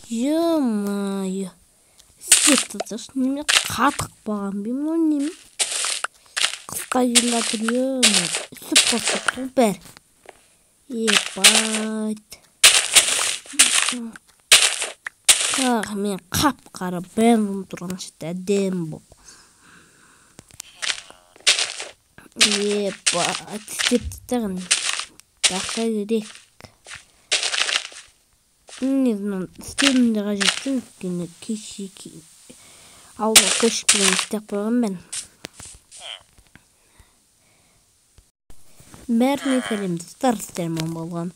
Ё-моё. Істеп тасташы, неме қатық болған бе мынау неме? Қысқа келе жатыр, ё-моё. Үсіп қалып тұр бәрі. Ебать. Ах, мен қап-қара бәрін тұрған шетте әдемі болып. Ебать, істеп тастаған. Ақша керек. Не знаю, істеудің де қажеті жоқ, өйткені кеше ауылға көшіп келген істеп қойған мен. Бәріне сәлем достар, сіздермен болған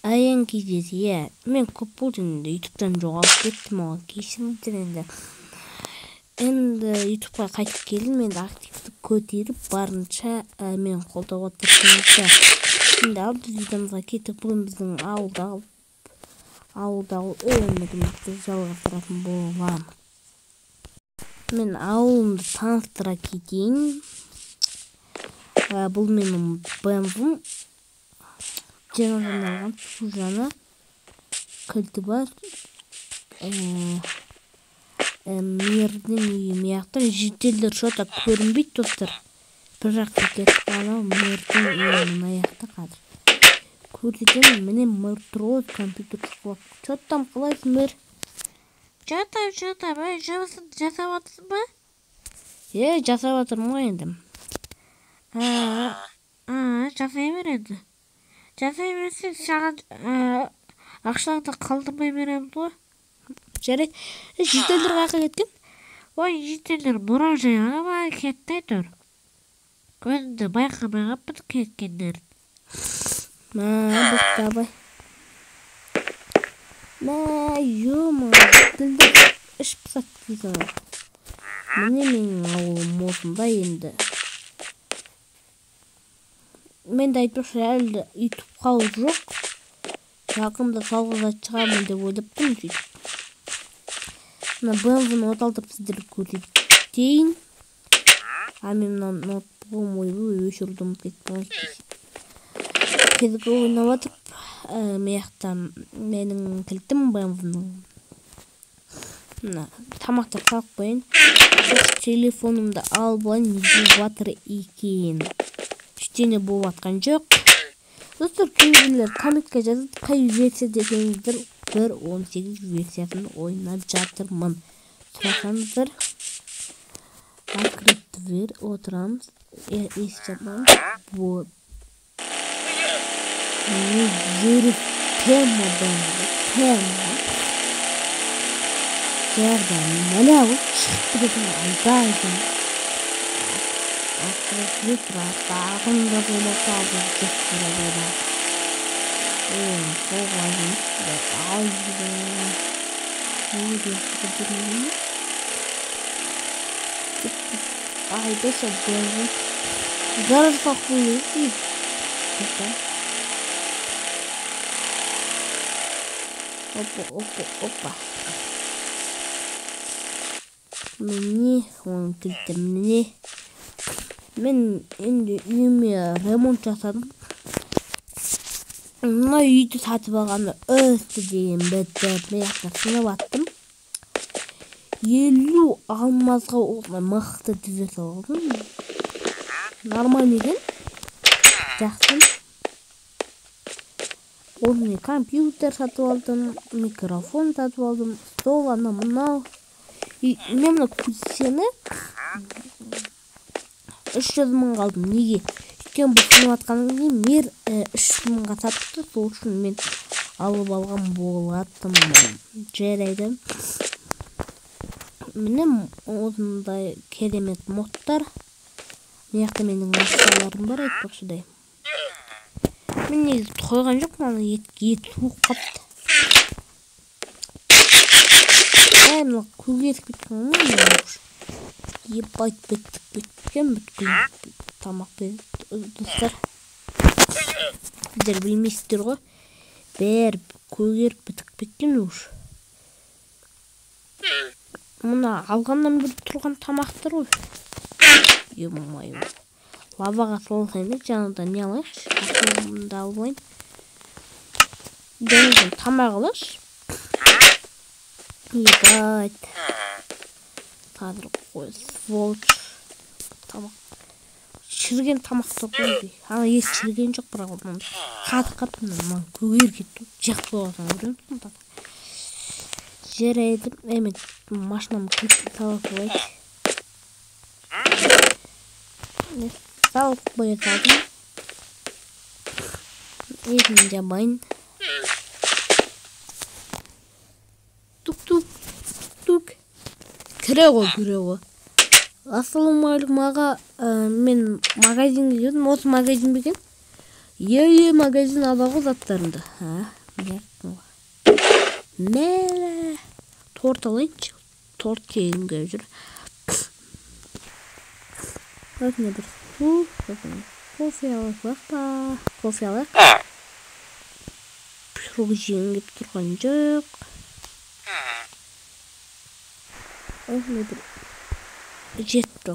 Аян кездесі. Иә, мен көп болды енді ютубтан жоғалып кеттім, оған кешіріңіздер енді. Енді ютубқа қайтып келдім, енді активті көтеріп барынша мен қолдауға тырысыңыздар. Енді ал біз видеомызға кеттік. Бүгін біздің ауылдағы өмірімізді жалғастыратын боламыз. Мен ауылымды таныстыра кетейін. Бұл менің БМВ-м. Жаңадан алған су жаңа кілті бар. Мэрдің үйі мияқта. Жителдер что-то көрінбейді достар. Бір жаққа кетіп анау мэрдің үйі мына жақта қазір. Көрсетемін, міне мэр тұр ғой, компьютер шұқылап. Чё там, қалайсың мэр? Чё там, чё там, ей, жұмысын жасап жатырсың ба? Е, жасап жатырмын ғой енді. Жасай бер енді. Жасай берсең, саған ақшаңды қалдырмай беремін ғой. Жарайды. Жителдер қаяққа кеткен? Ой, жителдер мұражайға барып кетті әйтеуір. Өзім де байқамай қалыппын кеткендерін. Мә, бұқта абай. Мә, ё-моё, жителдер іш пысады дейсің ғой. Міне менің ауылым осындай енді. Мен де айтпақшы, әлі де ютуб қалып жоқ. Жақында салғыза шығамын деп ойлап тұрмын сөйтіп. Мына БМВ-ны оталтырып сіздерге көрсетейін. А мен мына ноутбугым ойбай өшіруді ұмытып кеттім ғой. Кезгі ойнап жатып, мына менің кілтім БМВ-ның. Мына тамақты салып қояйын. Телефонымды алып алайын, не болып жатыр екен. Ештеңе болып жатқан жоқ. Достар, кейбіреулер комментке жазады, қай версия десеңіздер, 1.18 версиясын ойнап жатырмын. Сұрасаңыздар, открыть дверь, отырамыз, есік жабамыз. Вот. Не жүріп тема бәрі, тема. Жерден міне ол шығып кететін айдайсың. Открыть дверь, тағында болмаса алды, жоқ көреді. Айдаса бәрі. Гараж салып қою керек. Опа, опа, опа. Міне, оның кілті міне. Мен енді үйіме ремонт жасадым. Мына үйді сатып алғанда өсті деген бітті. Мен жақта сынып аттым. 50 алмазға осындай мықты дверь салдым. Нормально екен. Жақсы. Осындай компьютер сатып алдым, микрофон сатып алдым, стол ана мынау. Мен мына курсені 300 мыңға алдым. Неге? Өйткені бұл сынып атқаннан кейін мэр 300 мыңға сатыпты, сол үшін мен алып алған болатынмын. Жарайды. Міне осындай керемет модтар. Мына жақта менің ақшаларым бар айтпақшыдай. Мен негізі тойған жоқпын, ана ет суық қапты. Әй, мына көгеріп кеткен ғой, мына. Ебать, біттік кеткен, бүткіл тамақ берді, достар. Сіздер білмейсіздер ғой. Бәрі көгеріп бітіп кеткен уж. Мына алғаннан бері тұрған тамақтар ғой. Ё-моё. Лаваға салсайын да, жаңадан не алайықшы? Ақшамды алып алайын. Жаңадан тамақ алайықшы. Ебать. Қазір қой, сволочь. Тамақ. Шіріген тамақты қой. Ана ет шіріген жоқ, бірақ ол қатып қапты, мына көгеріп кетті. Жеп қойған көремін. Жарайды, мен машинамды кілтін салып қояйын. Салып қоя салдым. Есімді жабайын. Тук-тук, тук. Кіре ғой, кіре ғой. Ассалаумағалейкум аға, мен магазинге келдім. Осы магазин бе екен? Е, магазин ала ғой заттарымды. Мә, торт алайыншы. Торт келгім келіп жүр. Өзіне бір су, кофе алайық па? Кофе алайық. Пирог жегім келіп тұрған жоқ. Өзіне бір жетті.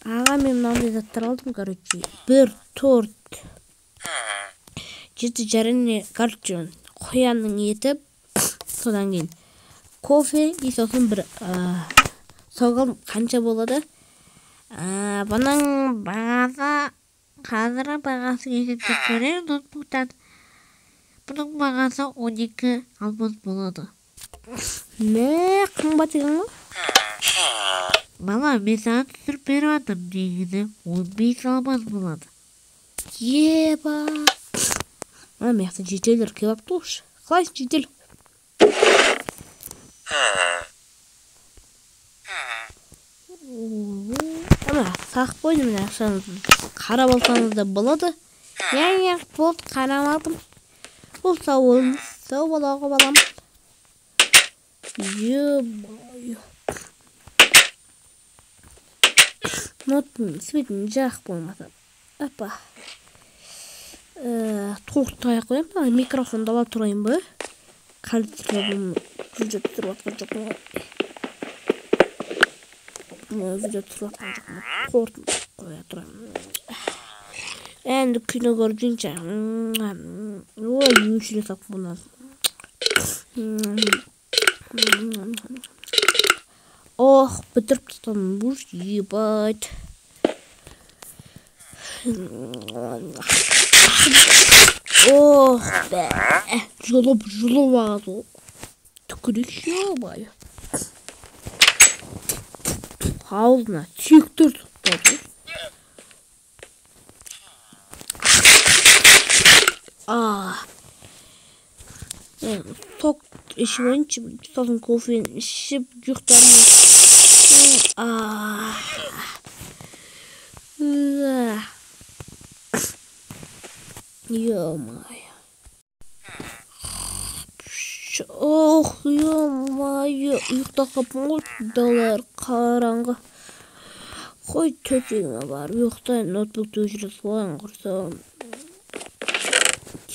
Аға, мен мынандай заттар алдым, короче. Бір торт. 7 жареный, короче, қоянның еті, содан кейін кофе, и сосын бір сок алдым. Қанша болады? Бұның бағасы қазір бағасы есептеп көрейін ноутбуктан. Бұның бағасы 12 алмаз болады. Мә, қымбат екен ғой. Бала, мен саған түсіріп беріп жатырмын, негізі 15 алмаз болады. Еба. Мына жақта жителдер келіп алыпты ғой. Қалайсың, жител? Ана, сағып қойдым, міне ақшаңызды қарап алсаңыз да болады. Иә, болды, қарап алдым. Бұл сау болыңыз, сау бола ғой балам. Ё-моё. Ноттың светін жақ болмаса. Апа. Торт аяқ қоямын ба? Микрофонды ала тұрайын ба? Қазір видео түсіріп жатқан жоқпын ғой. Видео түсіріп жатқан жоқпын. Тортын қоя тұрайын. Енді кино көріп жүрейінші. Ой, өшіре салып бұны. Ох, бітіріп тастадым. Уж ебать. Ох, бә. Жұлып, жұлып ағады ғой. Түкірейікші, ё-моё. Аузына сүйектер соқтады. Сок ішіп алайыншы, сосын кофені ішіп ұйықтармын. Ё-моё. Ох, ё-моё, ұйықтап қалыппын ғой, далалар қараңғы. Қой, төсегіме барып ұйықтайын, ноутбукты өшіре салайын, құрсын.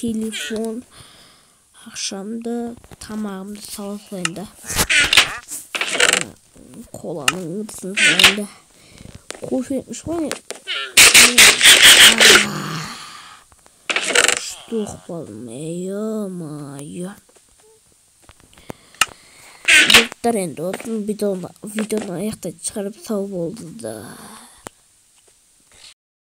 Телефон, ақшамды, тамағымды сала салайын да. Коланың ыдысын салайын да. Кофе ішіп қояйын. Күшті оқып қалдым, ё-моё. Достар, енді осы видеоны аяқтай шығарып, сау болыңыздар.